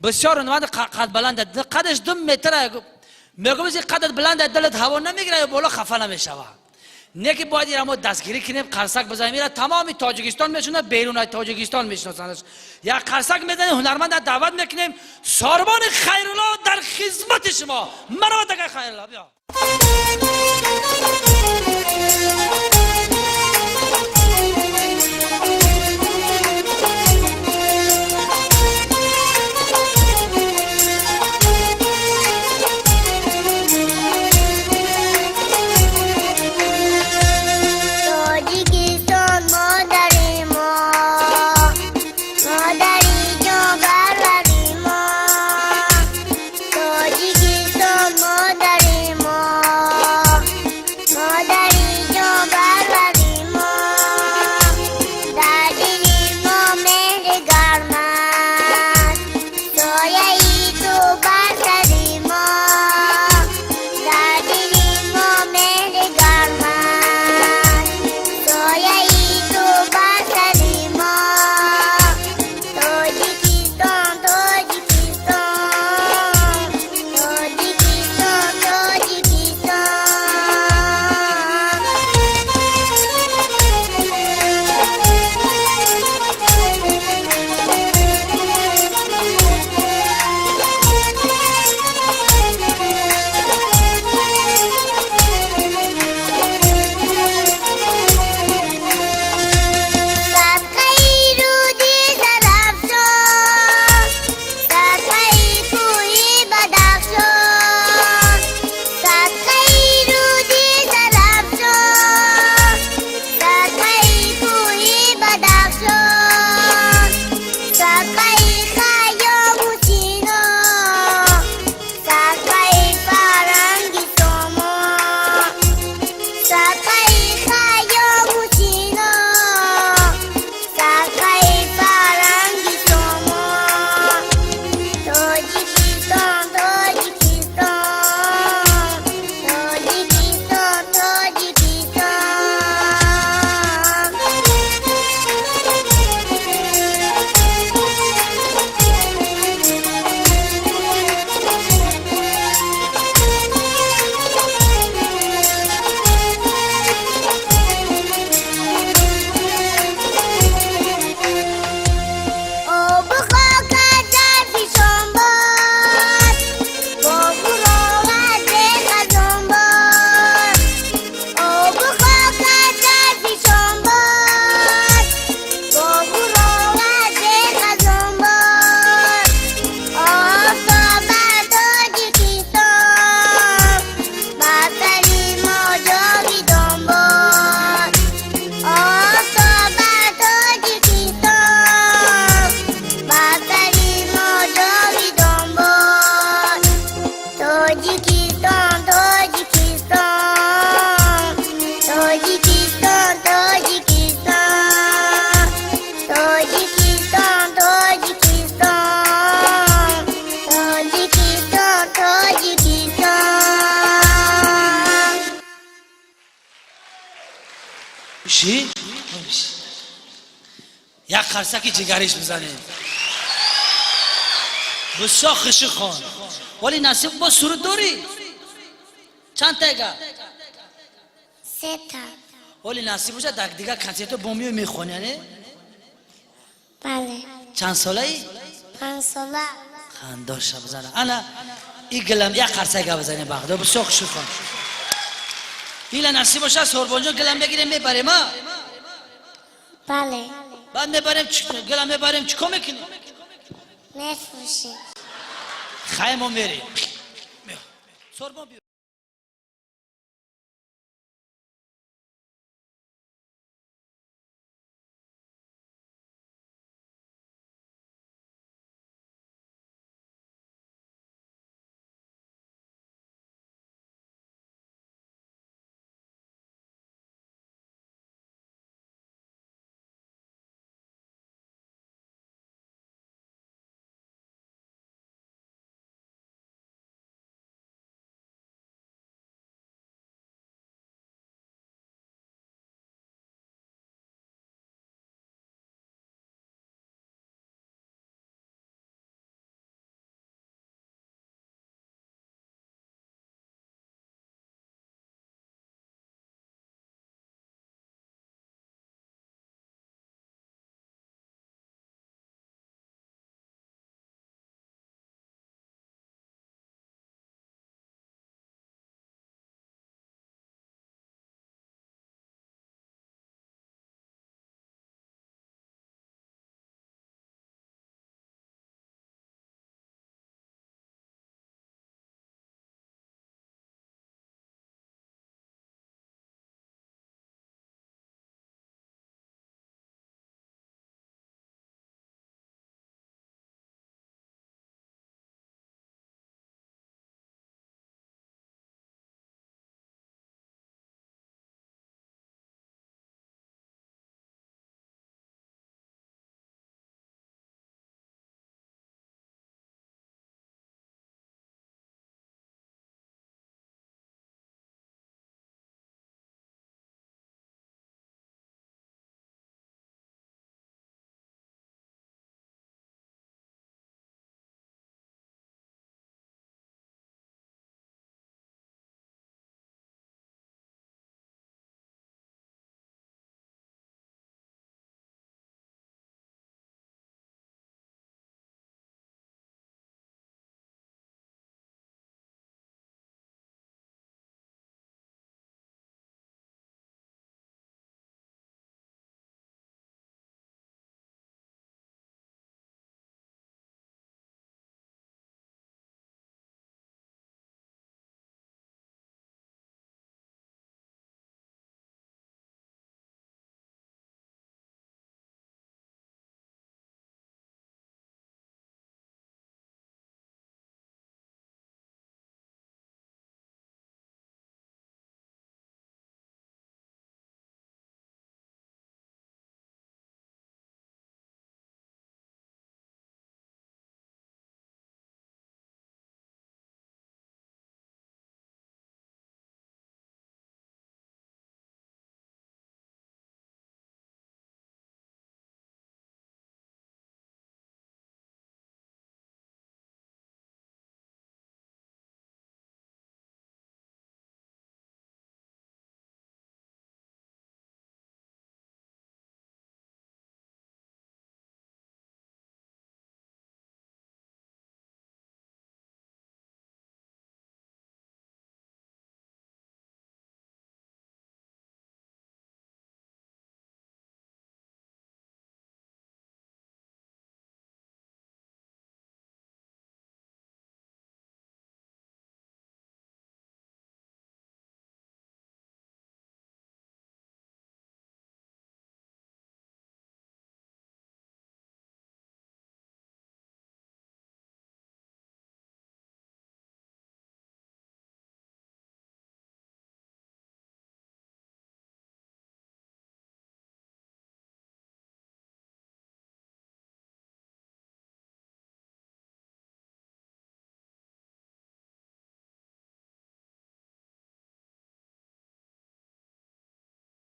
Бисёр ҳунарманд қад баланд, қадаш 2 метр. Мегӯм, қадат баланд, дилат ҳаво намегира ё боло хафа намешава. Не ки бояд ира мо дастгирӣ кунем, қарсак бизанем. Ира тамоми Тоҷикистон мешунад, берун аз Тоҷикистон мешиносанд. Як қарсак мезанем, ҳунарманда даъват мекунем. Сорбони Хайрулло дар хизмати шумо. Марҳамат, акай Хайрулло, биё. Тоҷикистон, модари мо, модари ҷонпарвари мо. Тоҷикистон, модари мо, модари ҷонпарвари мо. Дар дили мо меҳри гарм аст, сояи ту бар сари мо. Дар дили мо меҳри гарм аст, сояи ту бар сари мо. Тоҷикистон, Тоҷикистон, Тоҷикистон, Тоҷикистон. Садқаи руди Зарафшон, садқаи кӯҳи Бадахшон, садқаи руди Зарафшон, садқаи кӯҳи Бадахшон, садқаи Хайёму Сино, садқаи фарҳанги Сомон, садқаи Хайёму Сино, садқаи фарҳанги Сомон. Тоҷикистон, Тоҷикистон, Тоҷикистон, Тоҷикистон. Обу хокат зарфишон бод, боғу роҳат бехазон бод. Обу хокат зарфишон бод, боғу роҳат бехазон бод. Офтоба Тоҷикистон, бар сари мо ҷовидон бод. Офтоба Тоҷикистон, бар сари мо ҷовидон бод. Тоҷикистон, Тоҷикистон, Тоҷикистон, Тоҷикистон, Тоҷикистон, Тоҷикистон, Тоҷикистон, Тоҷикистон. Ши? Як қарсаки ҷигариш бизанем. Бисёр хуши хон. Вале насиб бо суруд дорӣ? Чанд тайга? Сета. Вале насиб боша, дар дигар консертҳо бо миё мехонӣ, яъне? Бале. Чанд солаӣ? 5 сола. Хандоша бизана. Ана и гилам як қарсага бизанем, бахдо бисёр хуши хон. Ила насиб боша, Сорбонҷон, гилам мегирем, мебарем, а? Бале. Баъд мебарем, гилам мебарем, чӣ кор мекунем? Мефурӯшем. Хай, мо мерем. Сорбон, биё.